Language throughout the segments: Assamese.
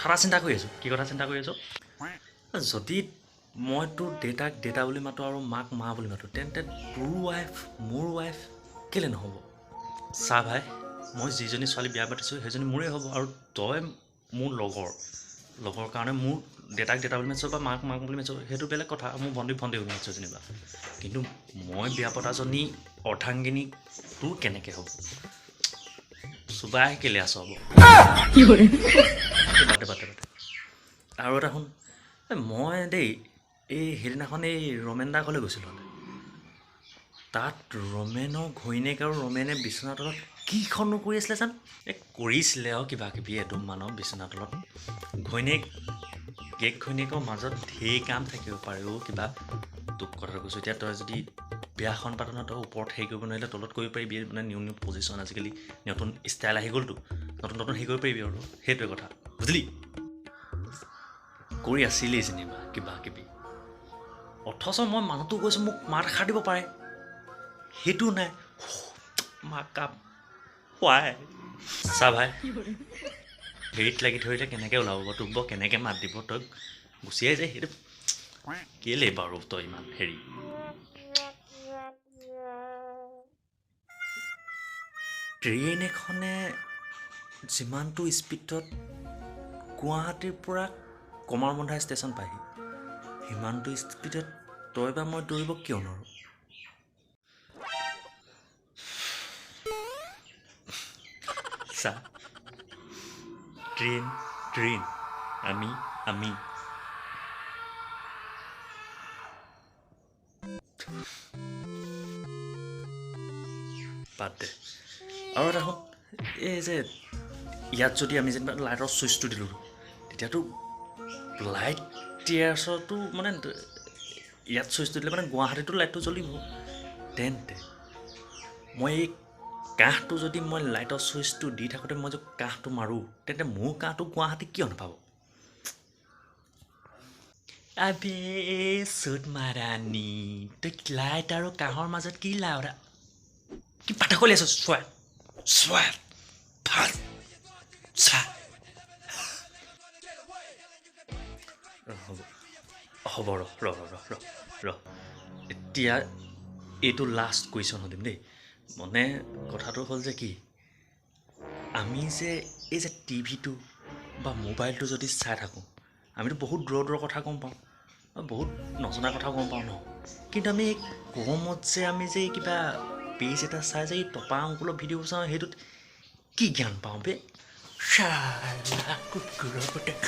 এটা চিন্তা কৰি আছোঁ। কি কথা চিন্তা কৰি আছোঁ? যদি মই তোৰ দেউতাক দেউতা বুলি মাতোঁ আৰু মাক মা বুলি মাতোঁ, তেন্তে তোৰ ৱাইফ মোৰ ৱাইফ কেলৈ নহ'ব? চা ভাই, মই যিজনী ছোৱালী বিয়া পাতিছোঁ সেইজনী মোৰেই হ'ব, আৰু তই মোৰ লগৰ, লগৰ কাৰণে মোৰ দেউতাক দেউতা বুলি মাতিছোঁ বা মাক মাক বুলি মাতিছোঁ, সেইটো বেলেগ কথা। মোৰ ভণ্টিক ভণ্টি বুলি মাতিছোঁ যেনিবা, কিন্তু মই বিয়া পতাজনী অৰ্ধাংগিনী তোৰ কেনেকৈ হ'ব? চুবাই কেলৈ আছ হ'ব? বাদে বাদে বাদে। আৰু এটা শুন, মই দেই এই সেইদিনাখন এই ৰমেন দা ঘৰলৈ গৈছিলোঁ। তাত ৰমেনৰ ঘৈণীয়েক আৰু ৰমেনে বিচনাৰ তলত কিখনো কৰি আছিলে জানো? এই কৰিছিলে আৰু কিবা কিবি এদুম মানৰ বিচনাৰ তলত। ঘৈণীয়েক গেক ঘৈণীয়েকৰ মাজত ঢেৰ কাম থাকিব পাৰে অ'। কিবা তোক কথা কৈছোঁ, এতিয়া তই যদি বিয়াখন পাত নহয়, তই ওপৰত হেৰি কৰিব নোৱাৰিলে তলত কৰিব পাৰিবি। মানে নিউ নিউ পজিশ্যন, আজিকালি নতুন ষ্টাইল আহি গ'লতো, নতুন নতুন হেৰি কৰিব পাৰিবি আৰু, সেইটোৱে কথা, বুজিলি? কৰি আছিলেই যেনিবা কিবা কিবি, অথচ মই মানুহটো গৈছোঁ, মোক মাত এষাৰ দিব পাৰে, সেইটো নাই। মাক কাপ খুৱাই চা ভাই, হেৰিত লাগি ধৰিলে কেনেকৈ ওলাব বাৰু? তোক বাৰু কেনেকৈ মাত দিব? তই গুচিয়াই যায় সেইটো কেলৈ বাৰু তই ইমান হেৰি? ট্ৰেইন এখনে যিমানটো স্পীডত গুৱাহাটীৰ পৰা কমাৰবন্ধা ষ্টেচন পায়হি, সিমানটো স্পীডত তই বা মই দৌৰিব কিয় নোৱাৰোঁ? চা, ট্ৰেইন ট্ৰেইন, আমি আমি। বাদ দে। আৰু এটা শুন, এই যে ইয়াত যদি আমি যেনিবা লাইটৰ চুইচটো দিলোঁ, তেতিয়াতো লাইট টিয়াৰ্ছতো মানে ইয়াত চুইচটো দিলে মানে গুৱাহাটীতো লাইটটো জ্বলিব। তেন্তে মই এই কাঁহটো যদি মই লাইটৰ চুইচটো দি থাকোঁতে মই যদি কাঁহটো মাৰোঁ, তেন্তে মোৰ কাঁহটো গুৱাহাটী কিয় নাপাব? আবে চুট মাৰানী, তই লাইট আৰু কাঁহৰ মাজত কি লাওৰা কি পাঠা কৰি আছ? চোৱা চোৱা ভাল চা। হ'ব হ'ব, ৰ ৰ ৰ ৰ ৰ, এতিয়া এইটো লাষ্ট কুৱেশ্যন সুধিম দেই। মানে কথাটো হ'ল যে কি, আমি যে এই যে টিভিটো বা মোবাইলটো যদি চাই থাকোঁ, আমিতো বহুত দূৰৰ দূৰৰ কথা গম পাওঁ, বহুত নজনা কথাও গম পাওঁ ন? কিন্তু আমি এই গৰমত যে আমি যে কিবা পেজ এটা চাই যে এই টপা আংকুলৰ ভিডিঅ' চাওঁ, সেইটোত কি জ্ঞান পাওঁ বে? শালা কুকুৰৰ পুতেক,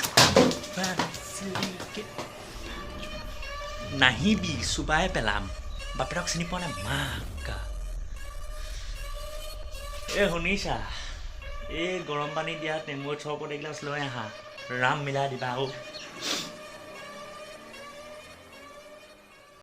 নাহিবি, চোবাই পেলাম। বাপেৰক চিনি পোৱা নাই মাকা। এই শুনিছা, এই গৰম পানী দিয়া নেমুৰ চৰবত এগিলাচ লৈ আহা, ৰাম মিলাই দিবা অ'।